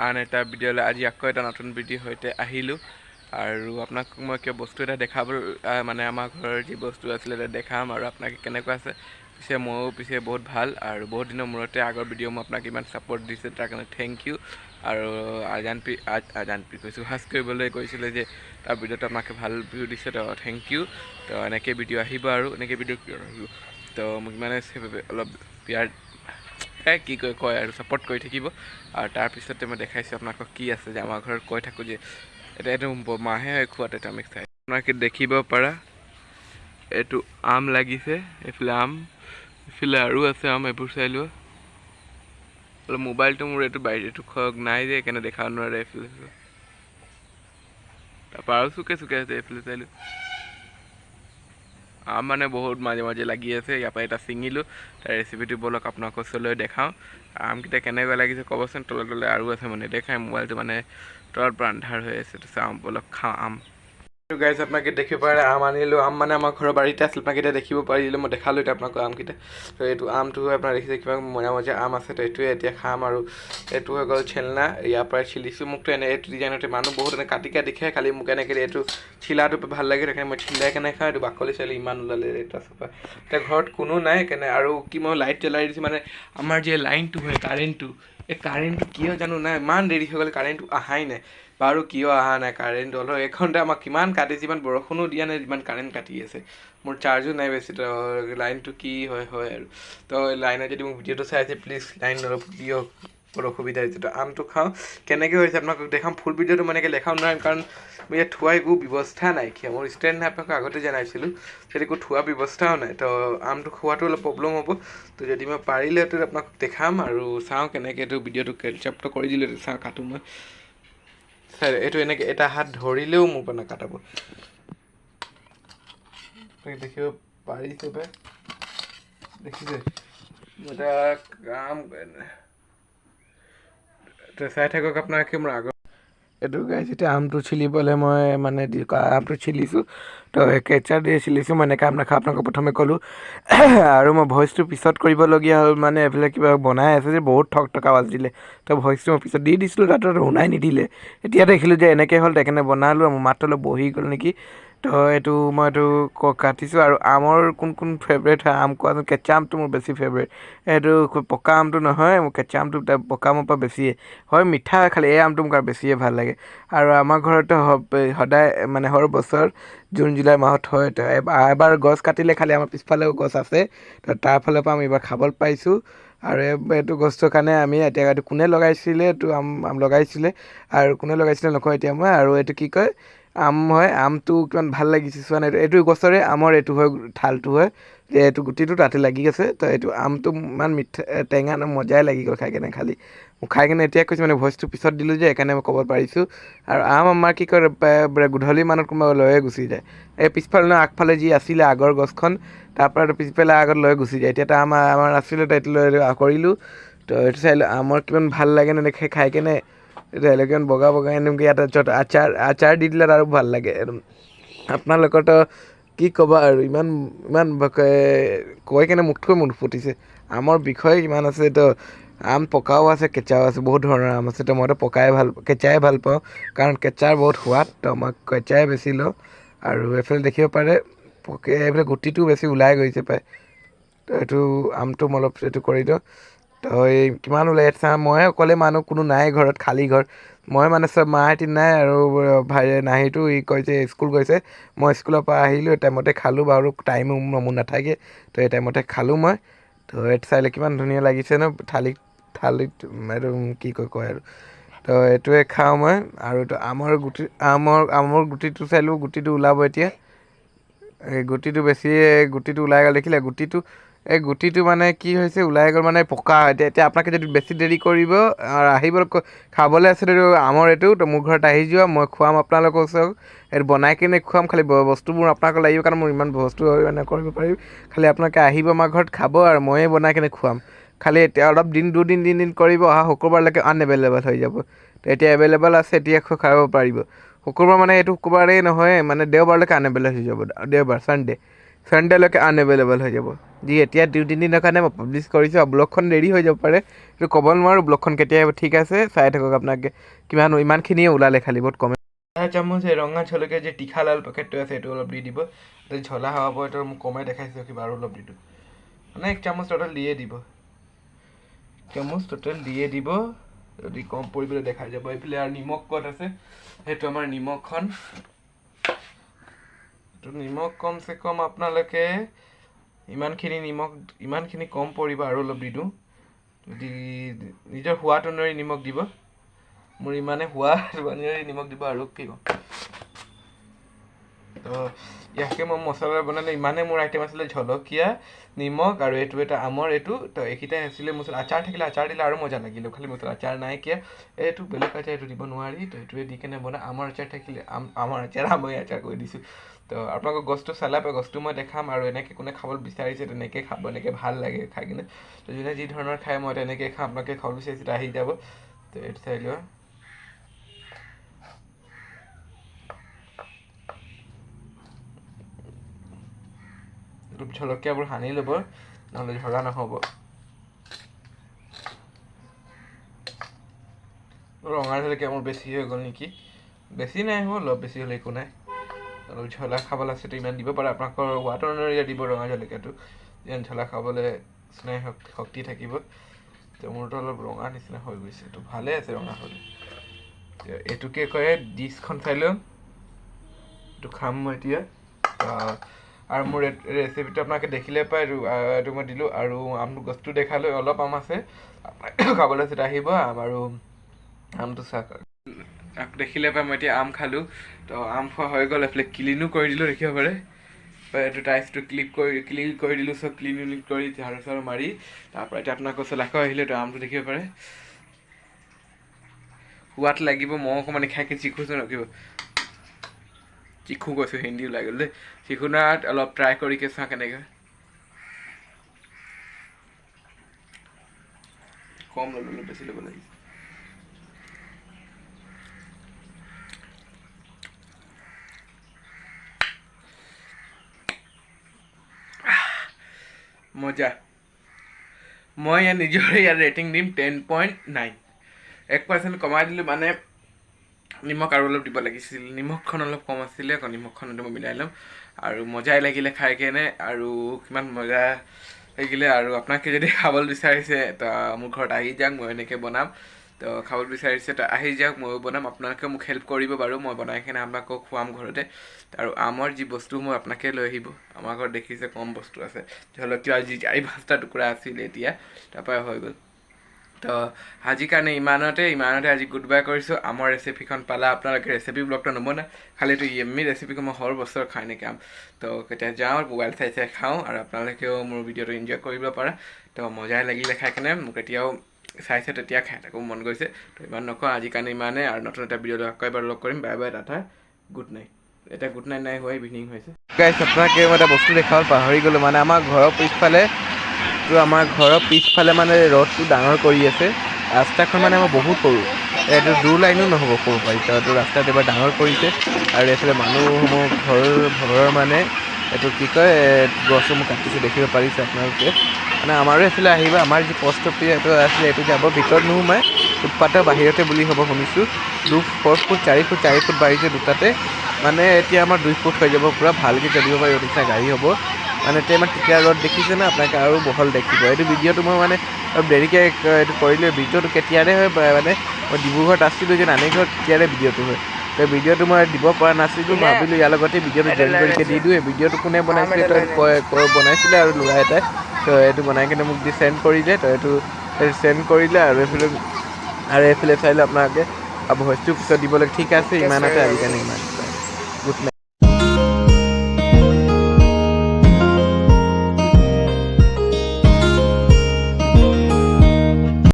আন এটা ভিডিঅ'লৈ। আজি আকৌ এটা নতুন ভিডিঅ' সৈতে আহিলোঁ আৰু আপোনাক মই কিবা বস্তু এটা দেখাব, মানে আমাৰ ঘৰৰ যি বস্তু আছিলে এটা দেখাম। আৰু আপোনাক কেনেকুৱা আছে পিছে? ময়ো পিছে বহুত ভাল। আৰু বহুত দিনৰ মূৰতে, আগৰ ভিডিঅ' মই আপোনাক ইমান ছাপৰ্ট দিছে, তাৰ কাৰণে thank U. আৰু আজান পি আজান পি কৈছোঁ, সাজ কৰিবলৈ কৈছিলে যে তাৰ ভিডিঅ'টো আপোনাকে ভাল ভিউ দিছে, তো thank U. তো এনেকৈ ভিডিঅ' আহিব আৰু এনেকৈ ভিডিঅ' কিয় আহিব। তো মোক ইমানে অলপ বিয়াৰ কি কয় কয় আৰু ছাপৰ্ট কৰি থাকিব। আৰু তাৰপিছতে মই দেখাইছোঁ আপোনালোকক কি আছে যে আমাৰ ঘৰত কৈ থাকোঁ যে এতিয়া এইটো মাহে হয় খোৱাত। এইটো আমি চাই আপোনালোকে দেখিব পাৰা, এইটো আম লাগিছে এইফালে, আম এইফালে আৰু আছে আম। এইবোৰ চাই লোৱা অলপ। মোবাইলটো মোৰ এইটো বাৰীত এইটো খক নাই যে, সেইকাৰণে দেখাব নোৱাৰে। এইফালে তাৰপৰা আৰু চুকে চুকে আছে। এইফালে চাই লোৱা, আম মানে বহুত মাজে মাজে লাগি আছে। ইয়াৰ পৰা এটা ছিঙিলোঁ, তাৰ ৰেচিপিটো ব'লক আপোনালোকৰ ওচৰলৈ দেখাওঁ। আমকেইটা কেনেকুৱা লাগিছে ক'বচোন। তলে তলে আৰু আছে, মানে দেখাই মোবাইলটো মানে তলত পৰা আন্ধাৰ হৈ আছে। তো চাওঁ ব'লক, খাওঁ আম। গাইজ, আপোনালোকে দেখিব পাৰে, আম আনিলোঁ। আম মানে আমাৰ ঘৰৰ বাৰীতে আছিল, আপোনালোকে এতিয়া দেখিব পাৰিলে। মই দেখালোঁ এতিয়া আপোনালোকৰ আমকেইটা। তো এইটো আমটো আপোনাৰ দেখিছে, কিমান মজা মজা আম আছে। তো এইটোৱে এতিয়া খাম। আৰু এইটো হৈ গ'ল চেলনা, ইয়াৰ পৰাই চিলিছোঁ। মোকতো এনে এইটো ডিজাইনতে মানুহ বহুত এনে কাটি কাটি খায়, খালি মোক এনেকৈ এইটো চিলাটো ভাল লাগে, সেইকাৰণে মই চিলাই কেনে খাওঁ। এইটো বাকলি চালি ইমান ওলালে এইটো চফা। এতিয়া ঘৰত কোনো নাই সেইকাৰণে। আৰু কি মই লাইট জ্বলাই দিছোঁ, মানে আমাৰ যে লাইনটো হয়, কাৰেণ্টটো, এই কাৰেণ্টটো কিয় জানো নাই, ইমান দেৰি হৈ গ'ল, কাৰেণ্টটো অহাই নাই। বাৰু কিয় অহা নাই কাৰেণ্টটো? অলপ এঘণ্টা আমাক কিমান কাটিছে, ইমান বৰষুণো দিয়া নাই, ইমান কাৰেণ্ট কাটি আছে। মোৰ চাৰ্জো নাই বেছি, তো লাইনটো কি হয় হয় আৰু। তো লাইনত যদি মোক ভিডিঅ'টো চাই আছে, প্লিজ লাইন অলপ দিয়ক, বহুত অসুবিধা হৈছে। তো আমটো খাওঁ, কেনেকৈ হৈছে আপোনালোকক দেখাম। ফুল ভিডিঅ'টো মানে দেখাব নোৱাৰিম, কাৰণ মোৰ ইয়াত থোৱা একো ব্যৱস্থা নাইকিয়া। মোৰ ষ্টেণ্ড নাই, আপোনালোকক আগতে জনাইছিলোঁ, সেইটো একো থোৱা ব্যৱস্থাও নাই। তো আমটো খোৱাটো অলপ প্ৰব্লেম হ'ব। তো যদি মই পাৰিলে তো আপোনাক দেখাম। আৰু চাওঁ কেনেকৈ এইটো ভিডিঅ'টো কেপচাৰটো কৰি দিলোঁ। চাওঁ, কাটো মই। চাই, এইটো এনেকৈ এটা হাত ধৰিলেও মোৰ পৰা নাকাটাব। দেখিব পাৰিছে পাই, দেখিছে? মই এটা কাম তো চাই থাকক আপোনালোকে মোৰ আগত। এইটো গাইছ, এতিয়া আমটো চিলিবলৈ মই মানে আমটো চিলিছোঁ। তো কেঁচা দিয়ে চিলিছোঁ, মই এনেকৈ আম নাখাওঁ, আপোনালোকক প্ৰথমে ক'লোঁ। আৰু মই ভইচটো পিছত কৰিবলগীয়া হ'ল, মানে এইফালে কিবা বনাই আছে যে, বহুত ঠক ঠক আৱাজ দিলে। তো ভইচটো মই পিছত দি দিছিলোঁ, তাত শুনাই নিদিলে। এতিয়া দেখিলোঁ যে এনেকৈ হ'ল, সেইকাৰণে বনালোঁ। মোৰ মাতটো অলপ বহি গ'ল নেকি। তো এইটো মই এইটো কাটিছোঁ। আৰু আমৰ কোন কোন ফেভৰেট হয় আম কোৱাচোন? কেঁচা আমটো মোৰ বেছি ফেভৰেট। এইটো পকা আমটো নহয়, মোৰ কেঁচা আমটো পকা আমৰ পৰা বেছিয়ে হয়, মিঠা হয়, খালি এই আমটো মোক আৰু বেছিয়ে ভাল লাগে। আৰু আমাৰ ঘৰতো সদায় মানে হৰ বছৰ জুন জুলাই মাহত হয়। তো এবাৰ গছ কাটিলে, খালি আমাৰ পিছফালেও গছ আছে, তো তাৰ ফালৰ পৰা আমি এইবাৰ খাবলৈ পাইছোঁ। আৰু এইটো গছটোৰ কাৰণে আমি এতিয়া এইটো কোনে লগাইছিলে, এইটো আম আম লগাইছিলে আৰু কোনে লগাইছিলে নকওঁ এতিয়া মই। আৰু এইটো কি কয়, আম হয়, আমটো কিমান ভাল লাগিছে চোৱা নাই। এইটো গছৰে আমৰ এইটো হয়, ঠালটো হয় যে, এইটো গুটিটো তাতে লাগি আছে। তো এইটো আমটো ইমান মিঠা, টেঙা ন, মজাই লাগি গ'ল খাই কেনে। খালি মোক খাই কেনে এতিয়া কৈছোঁ, মানে ভইচটো পিছত দিলোঁ যে, সেইকাৰণে মই ক'ব পাৰিছোঁ। আৰু আম আমাৰ কি কয়, গধূলি মানত কোনোবা লৈয়ে গুচি যায়। এই পিছফালে নহয়, আগফালে যি আছিলে আগৰ গছখন, তাৰপৰা পিছফালে আগত লৈ গুচি যায়। এতিয়া এটা আমাৰ আছিলে, তো এইটো লৈ কৰিলোঁ। তো এইটো চাই আমৰ কিমান ভাল লাগে নে খাই কেনে। এইটো কিমান বগা বগা, এনেকৈ ইয়াতে আচাৰ আচাৰ দি দিলে আৰু ভাল লাগে একদম। আপোনালোকৰতো কি ক'বা আৰু, ইমান ইমান কৈ কেনে মুখটোৱে মোৰ ফুটিছে। আমৰ বিষয়ে ইমান আছে। তো আম পকাও আছে, কেঁচাও আছে, বহুত ধৰণৰ আম আছে। তো মইতো পকাই ভাল, কেঁচাই ভাল পাওঁ, কাৰণ কেঁচাৰ বহুত সোৱাদ। তো মই কেঁচাই বেছি লওঁ। আৰু এইফালে দেখিব পাৰে, পকে এইফালে গুটিটো বেছি ওলাই গৈছে পায়। তো এইটো আমটো মই অলপ এইটো কৰি দিওঁ। তো এই কিমান ওলাই ইয়াত চাওঁ। মই অকলে মানুহ, কোনো নাই ঘৰত, খালী ঘৰ। মই মানে চব, মাহঁতি নাই আৰু ভাই নাহিটো ই কৈছে স্কুল গৈছে। মই স্কুলৰ পৰা আহিলোঁ, টাইমতে খালোঁ বাৰু, টাইমো মোৰ নাথাকে। তো এই টাইমতে খালোঁ মই। তো এইটো চাইলে কিমান ধুনীয়া লাগিছে ন থালিত থালিত, এইটো কি কয় কয় আৰু। তো এইটোৱে খাওঁ মই। আৰু এইটো আমৰ গুটি, আমৰ গুটিটো চাইলোঁ, গুটিটো ওলাব এতিয়া। এই গুটিটো বেছি, গুটিটো ওলাই গ'ল, দেখিলে গুটিটো? এই গুটিটো মানে কি হৈছে, ওলাই গ'ল, মানে পকা। এতিয়া এতিয়া আপোনালোকে যদি বেছি দেৰি কৰিব আৰু আহিব খাবলৈ আছে আমৰ এইটো, তো মোৰ ঘৰত আহি যোৱা, মই খুৱাম আপোনালোকৰ ওচৰত। এইটো বনাই কিনে খুৱাম, খালি বস্তুবোৰ আপোনালোকৰ লাগিব, কাৰণ মোৰ ইমান বস্তু মানে কৰিব পাৰিম। খালি আপোনালোকে আহিব আমাৰ ঘৰত খাব আৰু ময়ে বনাই কিনে খুৱাম। খালি এতিয়া অলপ দিন, দুদিন তিনিদিন কৰিব, অহা শুক্ৰবাৰলৈকে আনএভেইলেবল হৈ যাব। তো এতিয়া এভেইলেবল আছে, এতিয়া খাব পাৰিব। শুক্ৰবাৰ মানে এইটো শুক্ৰবাৰেই নহয়, মানে দেওবাৰলৈকে আনএভেইলেবল হৈ যাব, দেওবাৰ ছানডে। ছানডেলৈকে আনএভেইলেবল হৈ যাব। যি এতিয়া 2-3 দিনৰ কাৰণে মই পাব্লিছ কৰিছোঁ আৰু ব্লগখন দেৰি হৈ যাব পাৰে, এইটো ক'ব নোৱাৰোঁ ব্লগখন কেতিয়া আহিব। ঠিক আছে, চাই থাকক আপোনালোকে। কিমান ইমানখিনিয়ে ওলালে, খালি বহুত কমে। আধা চামুচ এই ৰঙা জলকীয়া যে তীখা লাল পেকেটটো আছে, এইটো অলপ দি দিব। জ্বলা হ'ব। এইটো মোক কমাই দেখাইছোঁ কিবা, আৰু অলপ দি দিওঁ। মানে 1 চামুচ টোটেল দিয়ে দিব, চামুচ টোটেল দিয়ে দিব। যদি কম পৰিবলৈ দেখা যাব এইফালে। আৰু নিমখ ক'ত আছে? সেইটো আমাৰ নিমখখন। এইটো নিমখ কমচে কম আপোনালোকে ইমানখিনি নিমখ, ইমানখিনি কম পৰিব, আৰু অলপ দি দিওঁ। যদি নিজৰ সোৱাদ অনুসৰি নিমখ দিব, মোৰ ইমানে সোৱাদ অনুসৰি নিমখ দিব। আৰু কি ক'ম? তো ইয়াকে মই মছলা বনালে ইমানে মোৰ আইটেম আছিলে, জলকীয়া, নিমখ আৰু এইটো এটা আমৰ এইটো। তো এইকেইটাই আছিলে মোৰ ওচৰত। আচাৰ থাকিলে আচাৰ দিলে আৰু মজা লাগিলে, খালি মোৰ ওচৰত আচাৰ নাইকিয়া। এইটো বেলেগ আচাৰ, এইটো দিব নোৱাৰি। তো এইটোৱে দি কেনে বনাই। আমৰ আচাৰ থাকিলে আমৰ আচাৰ, আমৰ আচাৰ কৰি দিছোঁ। তো আপোনালোকৰ গছটো চালে পাই, গছটো মই দেখাম। আৰু এনেকৈ কোনে খাবলৈ বিচাৰিছে তেনেকৈ খাব, এনেকৈ ভাল লাগে খাই কিনে। তো যোনে যি ধৰণৰ খায়, মই তেনেকৈ খাওঁ। আপোনালোকে খাব বিচাৰিছে আহি যাব। তো এইটো চাই লোৱা। অলপ জলকীয়াবোৰ সানি ল'ব, নহ'লে ঝৰা নহ'ব। ৰঙা জলকীয়া মোৰ বেছি হৈ গ'ল নেকি? বেছি নাই হোৱা, অলপ বেছি হ'লে একো নাই। অলপ জ্বলা খাবলৈ আছে তো ইমান দিব পাৰে। আপোনালোকৰ সোৱাদ অনুসৰি দিব ৰঙা জলকীয়াটো, যিমান জ্বলা খাবলৈ স্নায়ু শক্তি থাকিব। তো মোৰতো অলপ ৰঙা নিচিনা হৈ গৈছে, তো ভালে আছে ৰঙা হ'লে। এইটোকে কয় ডিছখন, চাই লওঁ। এইটো খাম মই এতিয়া। আৰু মোৰ ৰেচিপিটো আপোনালোকে দেখিলে পায়। এইটো মই দিলোঁ আৰু আম গছটো দেখালোঁ। অলপ আম আছে, খাবলৈ আছে, আহিব আম আৰু আমটো চাওক। দেখিলে পাই, মই এতিয়া আম খালোঁ। তো আম খোৱা হৈ গ'ল। এইফালে ক্লিনো কৰি দিলোঁ, দেখিব পাৰে। এইটো টাইলছটো ক্লিপ কৰি ক্লিন কৰি দিলোঁ, চব ক্লিন উলিন কৰি ঝাৰু চাৰু মাৰি। তাৰপৰা এতিয়া আপোনাক ওচৰত আকৌ আহিলে। তো আমটো দেখিব পাৰে, সোৱাদ লাগিব। মই অকণমান খাই চিখোচোন, ৰখিব। চিখু কৈছোঁ, হিন্দী ওলাই গ'ল দেই। চিখু না, অলপ ট্ৰাই কৰি চাওঁ কেনেকৈ। কম ল'লোঁ, অলপ বেছি ল'ব লাগিছে। মজা। মই ইয়াত নিজৰে ইয়াত ৰেটিং দিম 10.9। 1% কমাই দিলোঁ, মানে নিমখ আৰু অলপ দিব লাগিছিল। নিমখখন অলপ কম আছিলে, আকৌ নিমখখনতো মই মিলাই ল'ম। আৰু মজাই লাগিলে খাই কেনে, আৰু কিমান মজা লাগিলে। আৰু আপোনালোকে যদি খাবলৈ বিচাৰিছে তো মোৰ ঘৰত আহি যাওক, মই এনেকৈ বনাম। তো খাবলৈ বিচাৰিছে তো আহি যাওক, ময়ো বনাম। আপোনালোকেও মোক হেল্প কৰিব বাৰু। মই বনাই কেনে আপোনালোকক খুৱাম ঘৰতে। আৰু আমৰ যি বস্তু মই আপোনাকে লৈ আহিব। আমাৰ ঘৰত দেখিছে কম বস্তু আছে? জলকীয়া আজি 4-5টা টুকুৰা আছিলে এতিয়া, তাৰপৰা হৈ গ'ল। তো আজিৰ কাৰণে ইমানতে ইমানতে আজি গুড বাই কৰিছোঁ। আমৰ ৰেচিপিখন পালা আপোনালোকে। ৰেচিপি ব্লগটো নবনাই, খালি এইটো য়েম্মি ৰেচিপিখন মই সৰু বছৰ খাই নেকি আম। তো কেতিয়া যাওঁ, মোবাইল চাই চাই খাওঁ আৰু আপোনালোকেও মোৰ ভিডিঅ'টো এনজয় কৰিব পাৰে। তো মজাই লাগিলে খাই কেনে। মোক এতিয়াও চাইছে তেতিয়া খাই থাকোঁ মন গৈছে। তো ইমান নকওঁ, আজিৰ কাৰণে ইমানেই। আৰু নতুন এটা ভিডিঅ' আকৌ এবাৰ লগ কৰিম। Bye bye, tata, good night. এতিয়া গুড নাইট নাই হোৱা, ইভিনিং হৈছে। গাইছ, আপোনাক মই এটা বস্তু দেখাব পাহৰি গ'লোঁ। মানে আমাৰ ঘৰৰ পিছফালে তো আমাৰ ঘৰৰ পিছফালে মানে ৰ'ডটো ডাঙৰ কৰি আছে। ৰাস্তাখন মানে আমাৰ বহুত সৰু, এইটো দু লাইনো নহ'ব ক'ব পাৰি। তো এইটো ৰাস্তাটো এবাৰ ডাঙৰ কৰিছে। আৰু এইফালে মানুহসমূহ ঘৰৰ ঘৰৰ মানে এইটো কি কয়, গছসমূহ কাটিছে, দেখিব পাৰিছে আপোনালোকে। মানে আমাৰো এইফালে আহিব। আমাৰ যি পষ্ট অফিচ এইটো আছিলে, এইটো যাব ভিতৰত নোসোমাই, ফুটপাথৰ বাহিৰতে বুলি হ'ব শুনিছোঁ। 2 4 ফুট, 4 ফুট, 4 ফুট বাঢ়িছে দুটাতে। মানে এতিয়া আমাৰ 2 ফুট হৈ যাব, পূৰা ভালকৈ চলিব পাৰিব নিচিনা গাড়ী হ'ব। মানে এতিয়া ইমান তেতিয়া ৰ'দ দেখিছে ন আপোনালোকে, আৰু বহল দেখিব। এইটো ভিডিঅ'টো মই মানে অলপ দেৰিকৈ এইটো কৰিলোঁ। ভিডিঅ'টো কেতিয়াৰে হয়, মানে মই ডিব্ৰুগড়ত আছিলোঁ যে নানী ঘৰত, তেতিয়াৰে ভিডিঅ'টো হয়। তো ভিডিঅ'টো মই দিব পৰা নাছিলোঁ, ভাবিলোঁ ইয়াৰ লগতে ভিডিঅ'টো জইন কৰি দি দিওঁ। এই ভিডিঅ'টো কোনে বনাইছিলে, তই কয় বনাইছিলে আৰু ল'ৰা এটাই। তো এইটো বনাই কিনে মোক দি চেণ্ড কৰিলে। তো এইটো চেণ্ড কৰিলে। আৰু এইফালে চাইলে আপোনালোকে, আৰু ভইচটো পিছত দিব লাগে। ঠিক আছে, ইমানতে আজিৰ কাৰণে ইমান। Good night.